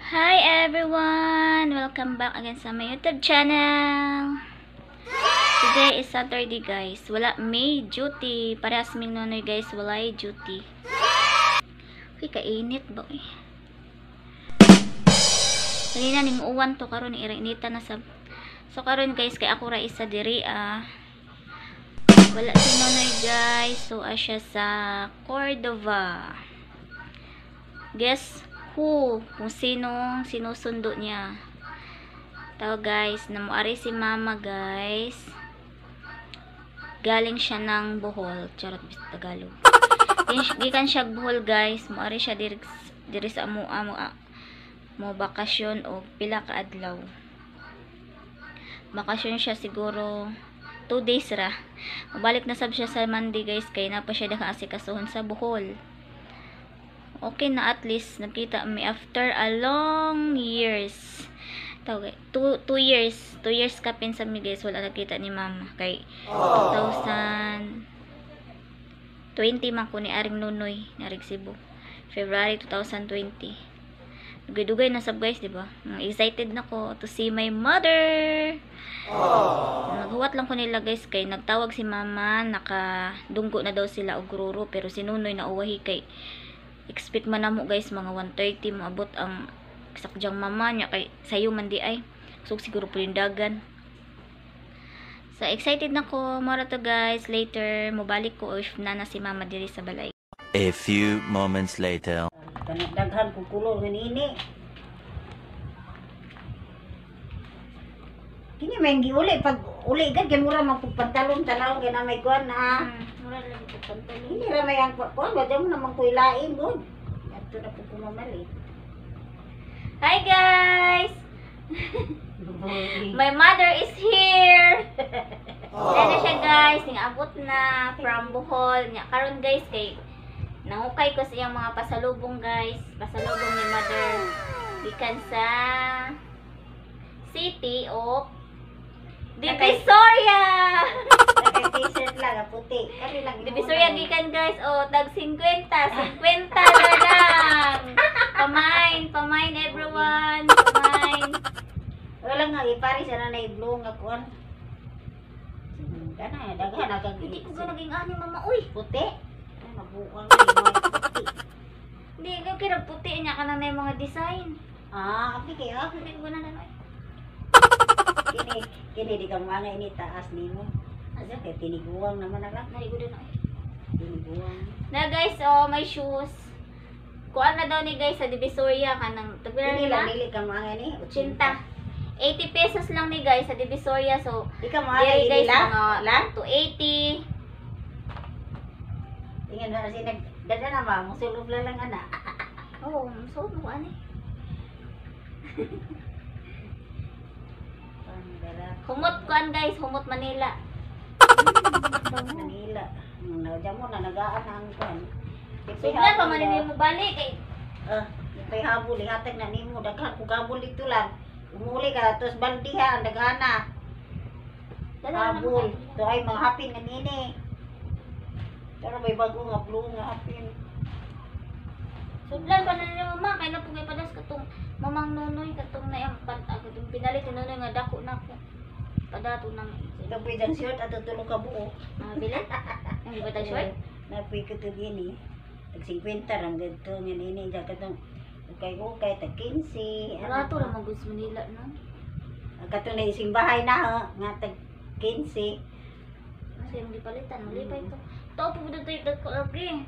Hi everyone! Welcome back again sa my YouTube channel! Today is Saturday, guys. Wala may duty. Parehas ming Nonoy, guys, wala duty. Uy, kainit ba eh. Kanina ning uwan to, karon inita na sa. So karon, guys, kay ako ra isa diri ah. Wala si Nonoy, guys. So siya sa Cordova. Guess who? Kung sinong sinusundo niya. Tao guys, namuari si Mama, guys. Galing siya ng Bohol. Charot, bis Tagalog. Gikan siya Bohol, guys. Muari siya diri, diri sa amoa mo mo bakasyon o pila ka adlaw. Bakasyon siya siguro 2 days ra. Mabalik na sab siya sa Monday, guys, kay na pa siya daghang asikasuhon sa Bohol. Okay na, at least nakita mi after a long years. Tawag, 2 years, 2 years kapin sa mi, guys, wala nakita ni Mama kay 2020 man ko ni aring Nunoy narig Cebu. February 2020. Dugay-dugay na sab, guys, di ba? Excited na ko to see my mother. Naghuwat lang ko nila, guys, kay nagtawag si Mama, nakadunggo na daw sila og ruro, pero si Nunoy na uwahi kay expect man namo, guys, mga 1:30 moabot ang sakyang mama niya kay sayo man di ay. So siguro dagan. So excited na ko mora to, guys. Later mobalik ko if nana si Mama diri sa balay. A few moments later. Kanang daghan kong kulor nga nini. Kini may giuli pag uli gad kay mura man pug pantalon tanaw kay na may kuan na. Mura lang ko pantalon. Hindi ra may ang kuan ba mo naman ko ilain gud. Adto na pud ko mamali. Hi guys! My mother is here. Wala na siya, guys, ning-abot na from Bohol. Nya karon, guys, kay nangukay ko sa iyang mga pasalubong, guys. Pasalubong ni Mother gikan sa City of Divisoria. Kay t-shirt lang ah, puti. Kani lang. Divisoria gikan, guys. Oh, tag 50, 50 na lang. Pamain, pamain everyone. Pamain. Wala nga ipari sa na blue nga kuan. Kana daghan na kag Hindi ko naging ani, Mama. Uy, puti. Ay, mabuang na yung mga puti. Hindi ko kira puti niya kana na yung mga design. Ah, api kay ah. Hindi ko na na. Kini kini di ka mga ini taas nimo. Asa kay tiniguang naman na lang. Naligo na. Tiniguang. Na guys, oh, may shoes. Kuan na daw ni guys sa Divisoria kanang tagpila Dili na lang dili ka mga ni 80. 80 pesos lang ni guys sa Divisoria. So, Di ka mga diri ini guys lang. mga Lang. 280. Tingnan na si nag dada na ma musulob lang lang ana. Oh, so mo ani. Pandara Humot kuan, guys, Humot Manila. Manila. Na mo na nagaan na ang kuan. So, na pa man ni mo balik kay Ah, ipay habol ihatag na nimo daghan ko gabol dito lang. Umuli ka tos baldiha ang daghana. Dala na Habol. naman. To ay mga hapin nga nini. Pero may bago nga blue nga hapin. Sudlan pa na ni Mama kay na pugay padas katong Mamang Nonoy katong na ang katong pinalit ni Nonoy nga dako na ko. Padato nang Ito pwede ang short at tulo ka buo. Mga bilit. Ang iba tag short. Napoy ko to din eh. Tag 50 rang ganito nga nini dyan katong ukay ukay tag 15. Wala to ra mag goods Manila no. Ang katong na ising bahay na ha, nga tag 15. Kasi yung gipalitan, malipay to. Tao po dito yung dako lagi.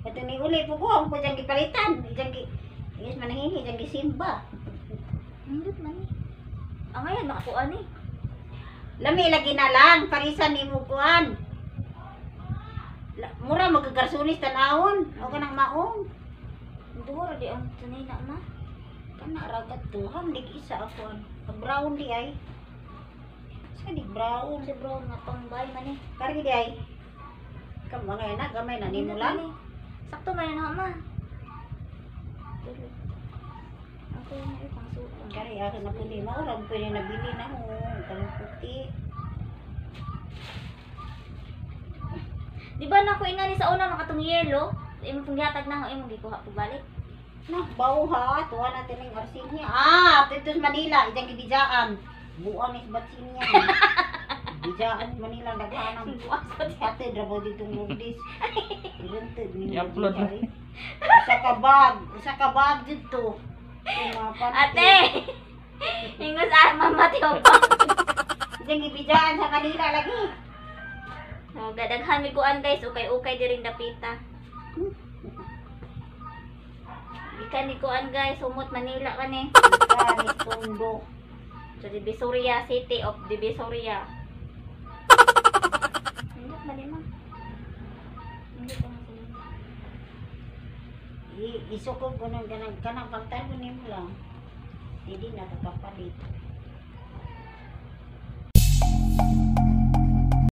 Ito ni uli po ko ang diyang gipalitan. Diyang gi Yes, manangini diyang gisimba. Hindot man ni. Ang ngayon makakuan ni. Lami lagi na lang parisan nimo kuan. Mura magagarsunis tanawon o kanang maong. Duha ra di ang tanina ma. Kana ra kadto ham dig isa ako. Pag brown di ay. Sa di brown. Si bro nga pangbay man ni. Kari di ay. Kam mga na gamay na nimo Hindot lang. man ni. Sakto man na ma. Tulo. Ako na yung pangsuot. Kari ako na puti mao ra pwede nabili na mo kanang puti. Di ba na ko ingani sa una makatong yellow? Imong panggihatag na ako imong gikuha pagbalik. Nah, bawo ha. Tuwa natin ang Arsinia. Ah, dito sa Manila. Isang gibijaan. Buang is Batsinia. Bijaan Manila. Daghanang. Ate, drabo dito ng Lourdes. Rented ni I-upload na. Usa ka bag. Usa ka bag dito. Itong mga panty. Ate! Ingos ah, mama tiyo pa. Isang gibijaan sa Manila lagi. Oh, gadaghan mi kuan guys, ukay-ukay diring dapita. Ikan ni kuan guys, sumot Manila kani. Kanis Tondo. So Divisoria City of Divisoria. Hindi ba din ma? Hindi ko na sila. Isukog ko ng ganang kanang pagtan mo nimo lang. Hindi nakakapalit.